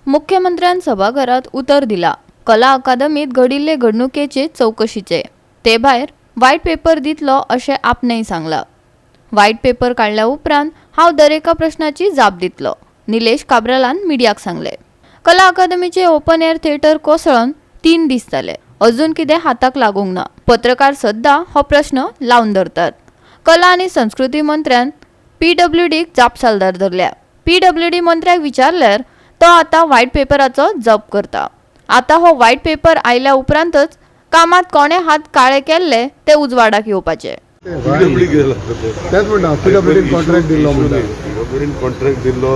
मुख्यमंत्र्यान सभाघरात उतर दिला कला अकादमीत घडिल्ले घडणुकेचे चवकशीचे. ते भायर व्हायट पेपर दितलो अशें आपणेय सांगलां. व्हायट पेपर काडल्या उपरांत हांव दरेका प्रश्नाची जाप दितलो, निलेश काब्रालान मिडियाक सांगले. कला अकादमीचे ओपन एअर थिएटर कोसळून 3 दीस जाले, अजून कितें हाताक लागूंक ना. पत्रकार सद्दां हो प्रश्न लावन धरतात. कला आनी संस्कृती मंत्र्यान पीडब्ल्यूडीक जापसालदार धरल्या. पीडब्ल्यूडी मंत्र्याक विचारल्यार तो आतां व्हायट पेपराचो जप करता. आतां हो व्हायट पेपर आयल्या उपरांतच कामात कोणे हात काळे केल्ले ते उजवाडाक येवपाचे. पीडब्ल्यूडी कितें लागता तें? तेच म्हणटा, पीडब्ल्यूडीन कॉन्ट्रॅक्ट दिल्लो म्हणटा. पीडब्ल्यूडीन कॉन्ट्रॅक्ट दिल्लो,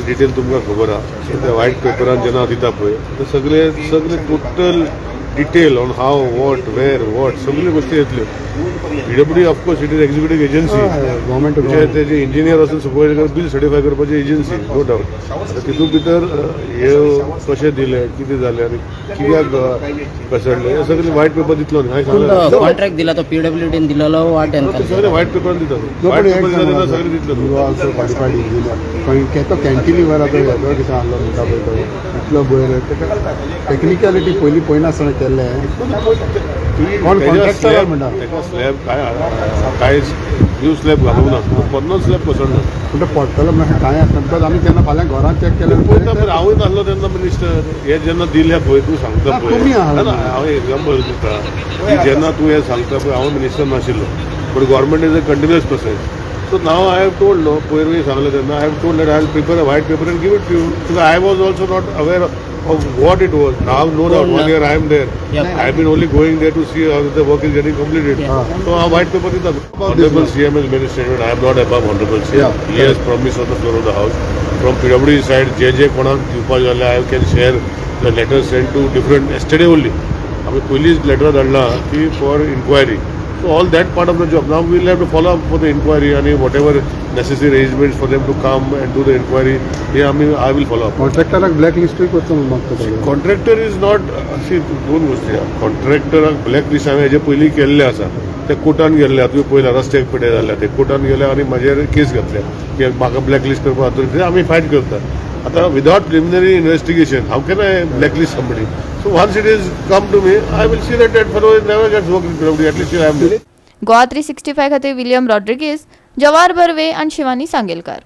डिटेल तुमकां खबर आहा. सो त्या व्हायट पेपरान जेन्ना दिता पळय, ते सगळे सगळे total detail on how, what, where, what, सगळ्यो गोश्टी येतल्यो. PWD, of course, it is executive agency. Government. म्हणजे ते जे इंजिनियर आसून सुपरवायज, बील सर्टिफाय करपाची एजन्सी, नो डाऊट. आतां तितून भितर हे कशें दिलें, कितें जालें आनी कित्याक कोसळ्ळें, हें सगळें व्हायट पेपर दितलो न्ही, हांवें सांगलें. कॉन्ट्रॅक्ट दिला तो पीडब्ल्यूडीन दिलेलो वा ते सगळे व्हायट पेपरान दितात. व्हायट पेपर दिता तेन्ना सगळें दितले. You also qualified engineer. तो कॅन्टिलिवर तो हेजो कितें आहलो म्हणटा पळय, तो इतलो वयर, तेका टेक्निकलिटी पयलीं पळयनासतना केल्लें. कोण contractor म्हणटा? ताका स्लॅब काय काय न्यू स्लॅब घालूंक ना, पोन्नो स्लॅब कोसळना. पूण तो पडटलो म्हणल्यार कांय आसना, because आमी तेन्ना फाल्यां घरांत चॅक केलें. पळयता, पण हांवूय नासलो तेन्ना मिनिस्टर. हे जेन्ना दिले पळय, तूं सांगता ना, पळय. तुमी आहा. ना, ना, हांव एग्जाम्पल दिता की जेन्ना तूं हें सांगता पळय, हांव मिनिस्टर नाशिल्लो, but government is a continuous process. So now I have told, no, पयरूय सांगलें तेन्ना, I have told that I will prepare a white paper and give it to you. I was also not aware of what it was. Now, no doubt, one year I am there. I have been only going there to see how the work is getting completed. So our white paper is the Honorable CM has made a statement. I am not above Honorable CM. He has promised on the floor of the house. From PWD side, जे जे कोणाक दिवपा जाल्यार, I can share the letter sent to different yesterday only. आमी पयलींच letter धाडला की for inquiry. So all that part of the job. Now we'll have to follow up for the inquiry आणि whatever necessary arrangements for them to come and do the inquiry, हे आमी I will follow up. कॉन्ट्रॅक्टराक black लिस्टूय करचो म्हणून मागता तो. Contractor is not, अशी दोन गोष्टी आहा. कॉन्ट्रॅक्टराक ब्लॅक लिस्ट हांवें हेजे पयलीं केल्ले आसा. ते कोर्टान गेल्ले. तुवें पळयला, रस्त्याक पेटे जाल्ले, ते कोर्टान गेले आनी म्हाजेर केस घातल्या की म्हाका ब्लॅक लिस्ट करपा खातीर. आमी फायट करता. आतां without preliminary investigation, how can I blacklist somebody? So once it is come to me, I will see that that fellow never gets work in PWD, at least I am Goa 365 खातीर William Rodrigues, जवाहर बर्वे आनी शिवानी सांगेलकार.